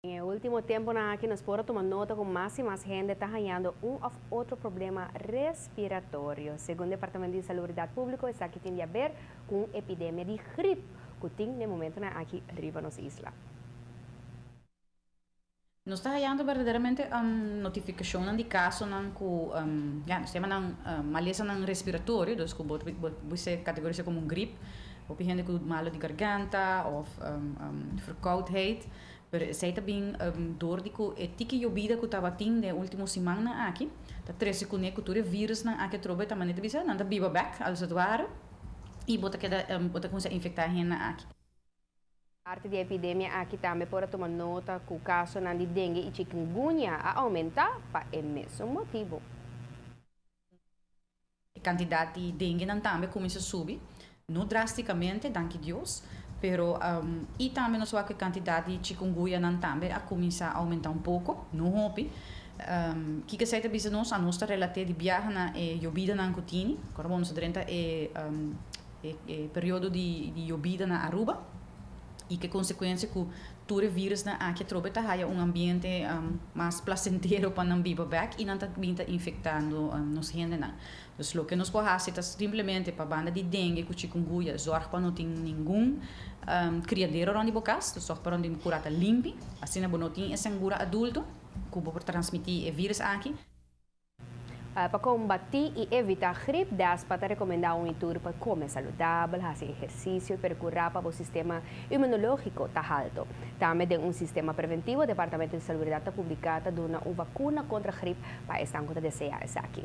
Den e ultimo temponan aki nos por a tuma nota cu mas y mas hende ta hañando un of otro problema respiratorio. Segun Departamento di Salubridad Publico esaki tin di haber cu un epidemia di griep cu tin den momentonan aki riba nos isla. Nos ta hayando berdaderamente notificacionnan di casonan cu, ya, nos ta yama nan malesanan respiratorio, dus cu bo bo ser categorisa como un griep. Hopi hende cu malo di garganta of verkoudheid. Pero esei ta bin dor di ku e tiki yobida ku tabatin den e ultimo simannan aki ta trese kuné ku tur e virusnan aki atrobe ta manera ta bisa nan ta biba bek als het ware i bo ta keda bo ta kuminsá infektá e hendenan aki. Parti di e epidemia aki tambe por a tuma nota ku kasonan di dengue i chikungunya a oumentá pa e mesun motibu. E kantidat di denguenan tambe a kuminsá subi, no drástikamente, danki Dios, pero i tambe nos wak ku e kantidat di chikunguyanan tambe a kuminsá oumentá un poko, no hopi. Kiko esei ta bisa nos? Anos ta relat'é di biaha na e yobidanan ku tini. Ora bo nos a drenta e e periodo di yobida na Aruba i ke konsekuensia ku Tur e virusnan aki atrobe ta haya un ambiente mas placentero pa nan biba bek y nan ta bin ta infectando nos hendenan. Dus loke nos por haci ta simplemente pa banda di dengue cu chikungunya zorg pa no tin ningun criadero rond di bo cas, dus zorg pa rond di bo cura ta limpi, asina bo no tin e sangura adulto cu bo por transmiti e virus aki. Pa kombatí i evitá grip, Daspa ta rekomendá un i tur pa kome saludabel, hasi ehersisio i perkurá pa bo sistema inmunológiko ta halto. Tambe den un sistema preventivo, Departamento di Salubridat ta publiká ta duna un vakuna kontra grip pa esnan ku ta deseá esaki.